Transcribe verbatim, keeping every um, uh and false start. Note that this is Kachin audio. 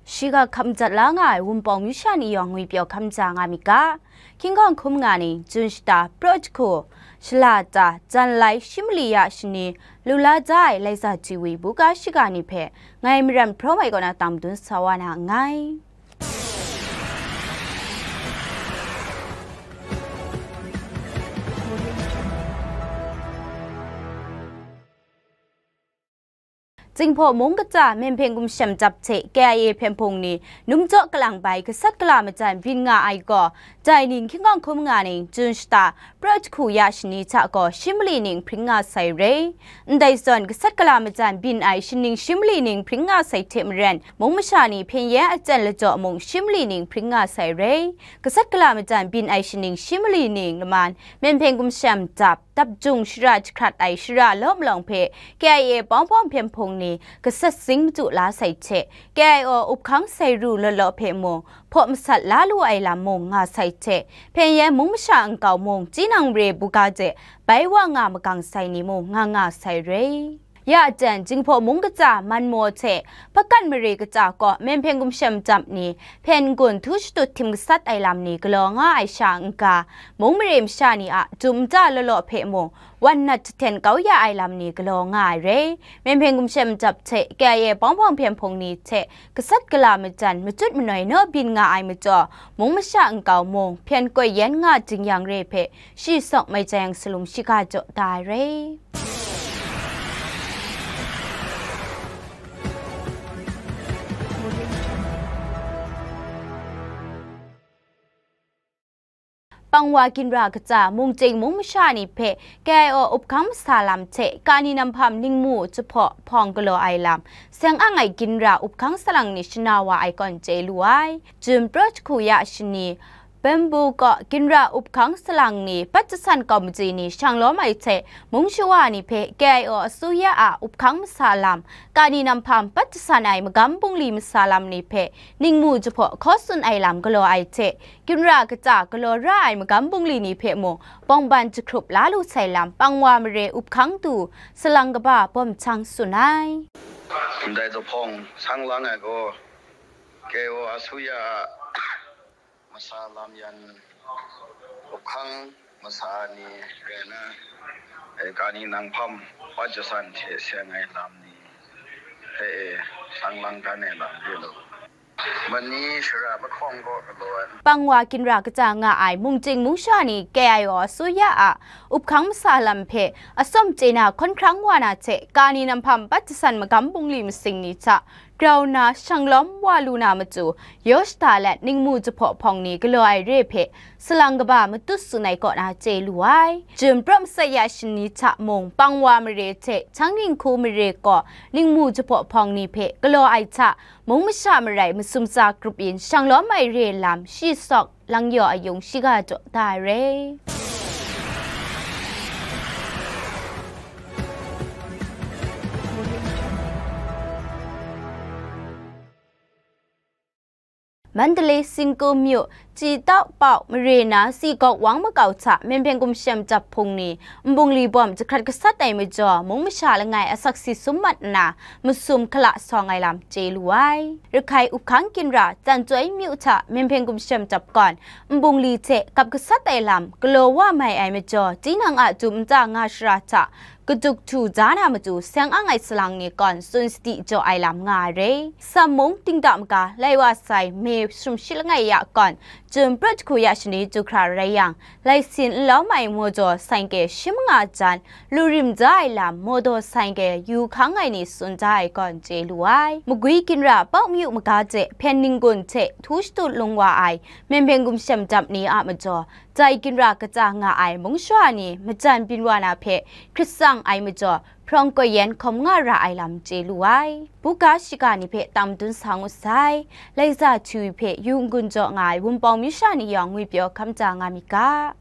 Shiga hkam jat la nga ai Wunpawng myu sha ni yawng ngwipyaw hkam ja nga myit ga, Hkying Hkawng hkum nga ning, Jun shata, praw jahku, shala ta, jan lai, shi mali ya shani, lu la da ai Laiza T V buga shiga ni hpe ngai Maram Hprawm ai kaw na tam dun sa wa na nngai. Jinghpaw mung kaja Myenhpeng Gumshem Dap hte K I A hpyen hpung ni numjaw kalang bai gasat gala majan byin nga ai gaw, dai ning Hkying Hkawng hkum nga ning, Jun shata, praw jahku ya shani hta gaw shi mali ning hpring nga sai re. Ndai zawn gasat gala majan byin ai shaning shi mali ning hpring nga sai hte maren, mung masha ni hpyen yen aten lajaw mung shi mali ning hpring nga sai re. Gasat gala majan byin ai shaning shi mali ning laman, Myenhpeng Gumshem Dap, dap jung shara jahkrat ai shara law malawng hpe K I A Pawng Hpawng hpyen hpung ni gasat sing madu la sai hte, K I O up hkang sai ru law law hpe mung hpaw masat la lu ai lam mung nga sai hte, hpyen yen mung masha nkau mung, tinang mare buga de bai wa nga magang sai ni mung nga nga sai re. Ya jan, Jinghpaw mung kaja Manmaw hte Hpakan mare kaja kaw Myenhpeng Gumshem Dap ni hpyen n-gun htu shatut htim gasat ai lam ni galaw nga ai sha n-ga, mung mare masha ni a dum nta law law hpe mung wan nat jahten kau ya ai lam ni galaw nga ai re. Myenhpeng Gumshem Dap hte K I A Pawng Hpawng hpyen hpung ni hte gasat gala majan matut manoi naw byin nga ai majaw, mung masha nkau mung hpyen koi yen nga jing yang re hpe, shi sawk mai jang salum shiga jaw da ai re. Pangwa ginra kaja mungchying mung masha ni hpe K I O up hkang masa lam hte kani nam hpam ningmu jahpaw hpawng galaw ai lam, seng ang ai ginra up hkang salang ni shana wa ai kawn chye lu ai. Jun praw jahku ya shani, Bamboo kaw ginra up hkang salang ni, pat jasan kawmji ni shang lawm ai hte mung shawa ni hpe K I O asuya a up hkang masa lam, kani nam hpam pat jasan ai magam bungli masa lam ni hpe ningmu jahpaw hkaw tsun ai lam galaw ai hte, ginra kaja galaw ra ai magam bungli ni hpe mung bawngban jahkrup la lu sai lam, Pangwa mare up hkang du salang kaba bawm jang tsun ai. Ndai zuphpawng sang lang ai gaw, K I O asuya a masa lam yan, up hkang masa ni rai na, e, kani nam hpam pat jasan hte seng ai lam ni hpe, e, sang lang dan ai lam re law, mani shara mahkawng kaw galaw ai. Pangwa ginra kaja nga ai mungchying mung sha ni K I O asuya a up hkang masa lam hpe atsawm chye na hkawn hkrang wa na hte, kani nam hpam pat jasan magam bungli masing ni hta grau nna shang lawm wa lu na matu, yaw shada let ningmu jahpaw hpawng ni galaw ai re hpe, salang kaba matut tsun ai kaw na chye lu ai. Jun praw masat ya shani hta mung, Pangwa mare hte Htang Ginhku mare kaw ningmu jahpaw hpawng ni hpe galaw ai hta, mung masha marai masum tsa grup yin shang lawm ai re lam, shi sawk, lang yaw ayung shiga jaw da ai re. Mandalay Singku myu, Chitau Pau mare na, Sigawk Wang makau hta Myenhpeng Gumshem Dap hpung ni nbungli bawm jahkrat gasat ai majaw, mung masha langai asak si sum mat nna, masum hkala sawng ai lam chye lu ai. Rakhai up hkang ginra, Tancoi myu hta Myenhpeng Gumshem Dap kawn nbungli hte kap gasat ai lam galaw wa mai ai majaw, tinang a dum nta nga shara hta kaduk htu da na matu, seng ang ai salang ni kawn tsun sadi jaw ai lam nga ai re. Sam mung, dingda maga lai wa sai, May sumshi langai ya kawn, Jun praw jahku ya shani du hkra rai yang, lai sin n lawm ai mawdaw saingke shi manga jan, lu rim da ai lam, mawdaw saingke yu hkang ai ni tsun da ai kawn chye lu ai. Magwi ginra Pau myu maga de hpyen ninggun hte htu shatu lung wa ai Myenhpeng Gumshem Dap ni a majaw, dai ginra kaja nga ai mung shawa ni majan byin wa na hpe hkrit tsang ai majaw, hprawng koi yen hkawm nga ra ai lam chye lu ai. Buga shiga ni hpe tam dun sa ngut sai. Laiza T V hpe yu n-gun jaw nga ai Wunpawng myu sha ni yawng ngwipyaw hkam ja nga myit ga.